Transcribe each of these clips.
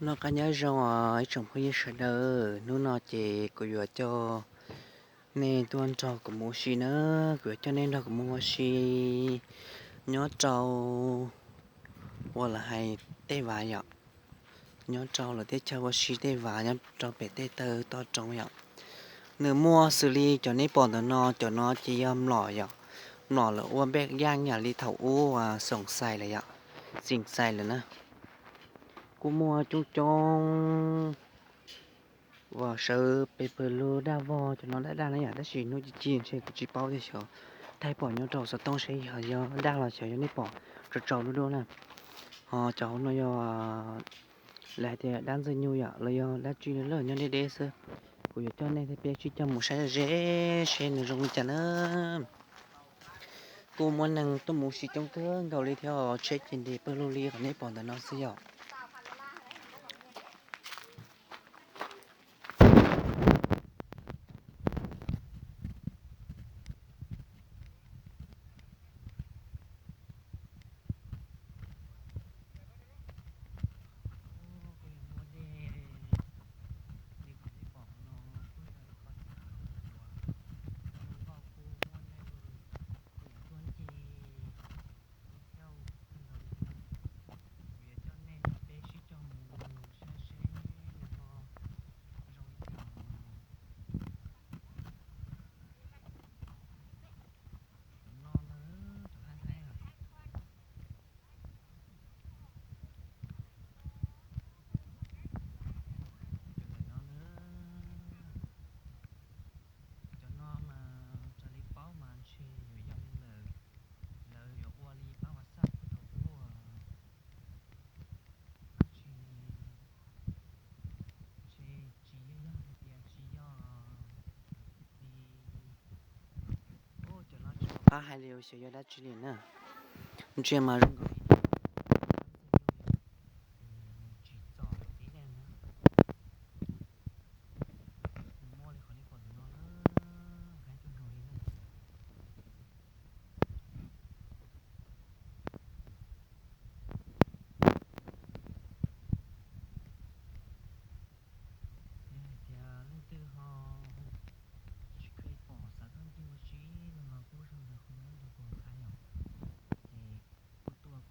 Noj qab nyob zoo os ib tsoom phooj ywg sawv daws, hnub no ces kuv yuav coj nej tuaj nrog kuv mus ua si na, kuv yuav coj nej nrog kuv mus ua si nyob rau ua lawv hais tej vaj yom, nyob rau lawv teb chaws ua si tej vaj nyob rau pem tej taw toj roob yom. Nws muaj xws li cov nej pom ntawm no, cov no ces yog mlom yom, mlom lawv ua npej yaj yam li thaum ub xoom xais lawm yom, xim xais lawm na. Kuj muaj coob coob uas sawv pes pawg lug daj vog, cov no daj daj na yom, tab sis hnub ci ci ntshe kuv tsis paub tias xyov thaij pom nyob rau xov tooj seb yog daj los xyov yog nej pom tsaus tsaus dub dub na. Ho cov hauv no yog lawv hais tias dab ntxwg nyoog yom los yog dab tsi lawm nyob deb deb xwb. Kuv yuav coj nej thiab peb sib coj mus saib ze seb nws zoo li cas na. Kuj muaj neeg tuaj mus ua si coob kawg nkaus li thiab, tsheb ces nres pawg lug li qhov nej pom ntawm no xwb yom. Kuj yog muaj dej li qhov nej pom no, kuj yog ib qho chaw uas zoo nkauj, kuj muaj neeg tuaj ncig ib zaug kawg nkaus li thiab. Kuv yuav coj nej thiab peb sib coj mus saib seb nws ho zoo li cas. Cov no na, cov haib haib os. Cov ntawm no na, cov no mas raws li paub mas ntshe yuav yog li ntawm lawv yuav ua li pab Vaj Xaj puag thaum ub, tab sis ntshe tsis yog, yog hais tias tsis yog li, cov no tsis pom qab hais li xyov yog dab tsi li na. Ntsia mas zoo nkaus li tsis txom tib leej na. Nws muaj li qhov nej pom ntawm no na, haib kawg nkaus li na. Yog hais tias leej twg ho tsis kheev pom xav tuaj ncig ua si no los kuj zoo ntawm qhov no ib ntu kuv hais yom, ces kuj tuaj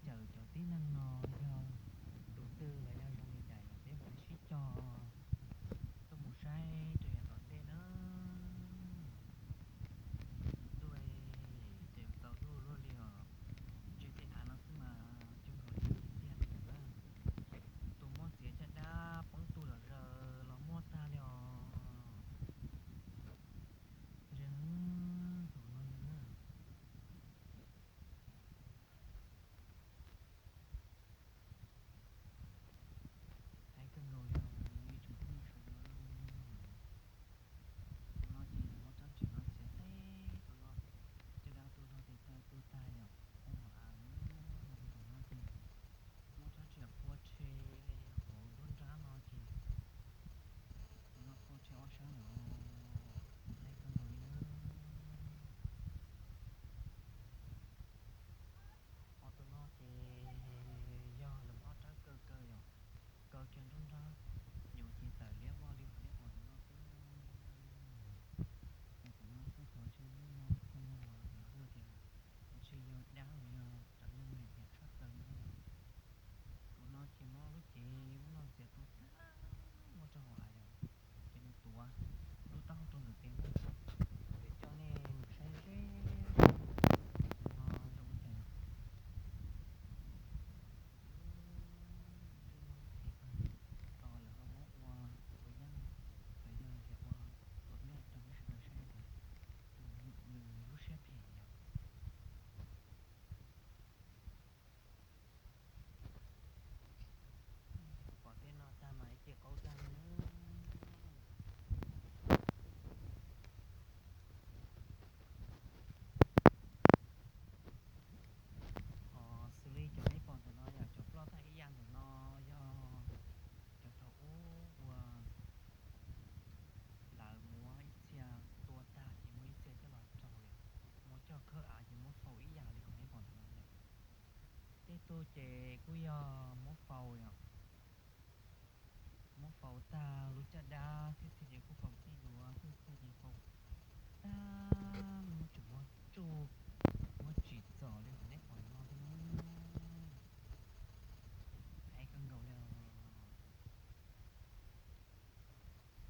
Caum cov tib neeg no yog tus twg los yog zoo li cas yog peb mam sib cog tuaj mus saib rau yav tom ntej na. Ntuj, ces tsaus ntuj luaj li os. Ntshe tej av no xwb mas coob nkaus li tiag tiag li na. Tus muab txiav caj dab poob tu zom zaws los muaj tag li os. Tus no na. Haib kawg nkaus li os ib tsoom phooj ywg sawv daws. Tus no ces muab rab riam no txiav teb tus no, caj dab tus no ces tawg tu tag yom, poob hauv av lawm. Tus no ces muab rab riam phua rhe li hauv nruab nrab no ces tus no phua rhe ob sab lawm. Haib kawg nkaus li na. Ho tus no ces yog lawv ob rab kaw kaw yom, kaw kiag nruab nrab, nyuam ces tawm liab vog li qhov nej pom tus no xwb. Ces tus no xwb thov ntshe lub no phua no los vim kuj tias ntshe yog dab los yog cov neeg me nyuam tshaj plaws li no. Tus no ces muab lub cev ub no txiav tu tag, muab rau hauv av yom, ces nws tuav lub taub hau rau ntawm tes na. Kuv yuav coj nej mus saib ze no zoo li cas yom. Ntsej muag lub cev tag, tos lawv ho muab ua ua yeeb los yog tias ua ua mej rau peb sawv daws saib tias nws lub siab phem yom. Pom tej no tag mas ib ce qaub tag li na. Ho xws li cov nej pom ntawm no yog cov ploj tag ib yam ntawm no yog cov thaum ub uas lawv muab ib txhia tua tag ces muab ib txhia coj los rau yom, muab coj khawb av ces muab faus ib yam li qhov nej pom ntawm no yom. Tej tug ces kuj yog muab faus yom, muab faus tag lub caj dab, tej tug ces kuj faus txij duav, tej tug ces faus tag lub tseem muab tsuj, muab tsim txom li qhov nej pom no thiab na. Haib kawg nkaus li os.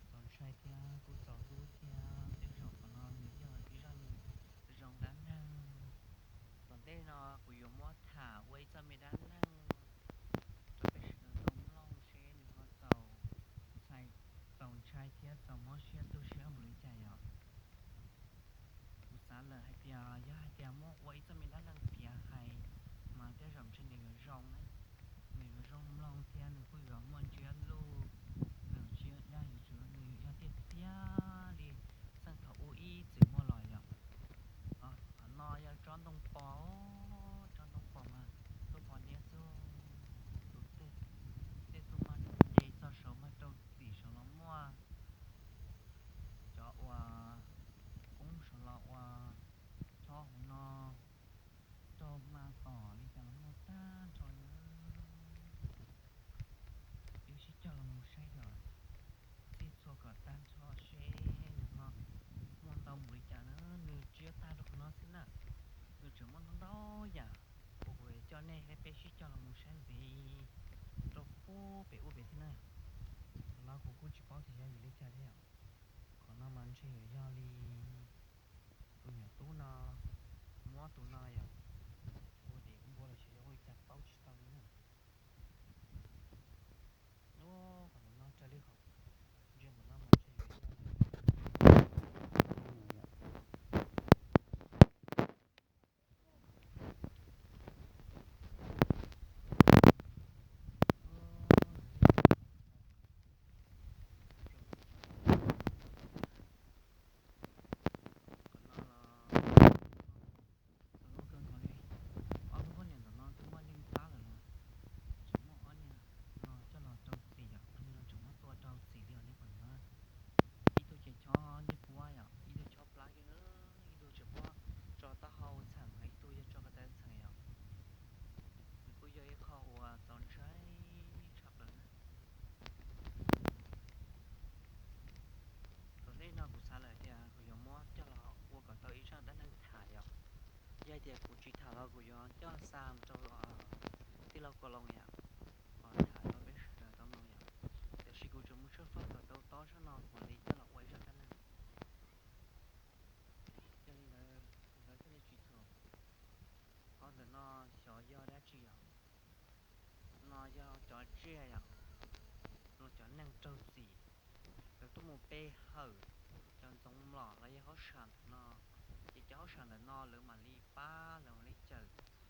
Txaus ntshai thiab kuj txaus hlub thiab, tej zaum qhov no nws yog ib zaj zoo dab neeg. Tom ntej no kuv yuav muab tham ua ib txoj me dab neeg rau peb sawv daws tau mloog seb nws ho txaus ntshai, txaus ntshai thiab txaus mob siab tu siab npaum li cas yom. Kuv xav lawm hais tias yog hais tias muab ua ib txoj me dab neeg piav hais mas tej zaum ntshe nws yuav zoo na, nws yuav zoo mloog thiab nws kuj yuav muaj ntsiab lus, nws tsis yog dag yuav tsum nws yuav yog tiag tiag li xeej thaum ub ib txwm muaj los yom. Qhov no yog tsob ntoo pos, tsob ntoo pos mas tuaj pos niab xwb. Tus tej, tej tug mag nce txog saud mag rau txim saud los muaj, cov uas koob saud los ua chob hauv no rau mas tom li cas los muaj tag nrho li na. Peb sib cog los mus saib yom, txhij txhua kom tag nrho seb nws ho muaj ntau npaum li cas na. Nws tsis yog tag rau qhov no xwb na, nws tseem muaj ntau ntau yam uas kuv coj nej thiab peb sib cog los mus saib ntxiv rau pem ub pem thiab na. Qhov no kuv kuj tsis paub tias yog vim li cas thiab yom. Qhov no mas ntshe yuav yog li tus nyuam tub no muab tus no yom, ua dev ua npua los sis yog ua li cas paub tsis tau li na. Ub, qhov ntawm no raws li qhov ntsia ntawm no mas ntshe yuav yog li Qhov no los txaus hlub kawg nkaus li. Ob lub poj niam ntawm no twb muaj yeej plab lawm los tseem muaj ob niag no coj los rau txim yom, ob niag no tseem muab tua rau txim li os nej pom no. Ib tug ces chob ncej puab yom, ib tug chob plab kiag, ib tug tseem muab tso taub hau txheem, ib tug yog tso ko taw txheem yom. Nws kuj yog ib qho uas txaus ntshai tshaj plaws na. Tom ntej no kuv xav lawm tias kuv yuav muab coj los ua kom tau ib zaj dab neeg tham yom. Yog hais tias kuv tsis tham los kuv yuav coj xa rau Ko Loo yom, qhov tham rau peb sawv daws tau mloog yom. Tiam sis kuv tseem mus tshawb fawb kom tau tob zog no kuv mam li coj los ua ib zaj dab neeg. Yog li ntawd lawv thiaj li tsis thuam. Qhov ntawm no xyov yog dab tsi yom. No yog cov tsiaj yom, los cov neeg raug txim, lawv tuaj mus pe hawm cov ntxoov mlom los yog hauj sam ntawm no, ces cov hauj sam ntawm no lawv mam li pab, lawv mam li cawm,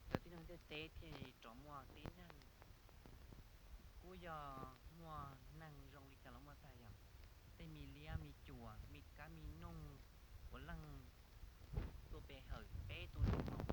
cov tib neeg ntiaj teb thiaj li rov muaj tib neeg. Kuj yog muaj neeg zoo li cas los muaj tag yom, tej me liab me cuam me kab me noog puav leej tuaj pe hawm peb tus ntxoov mlom.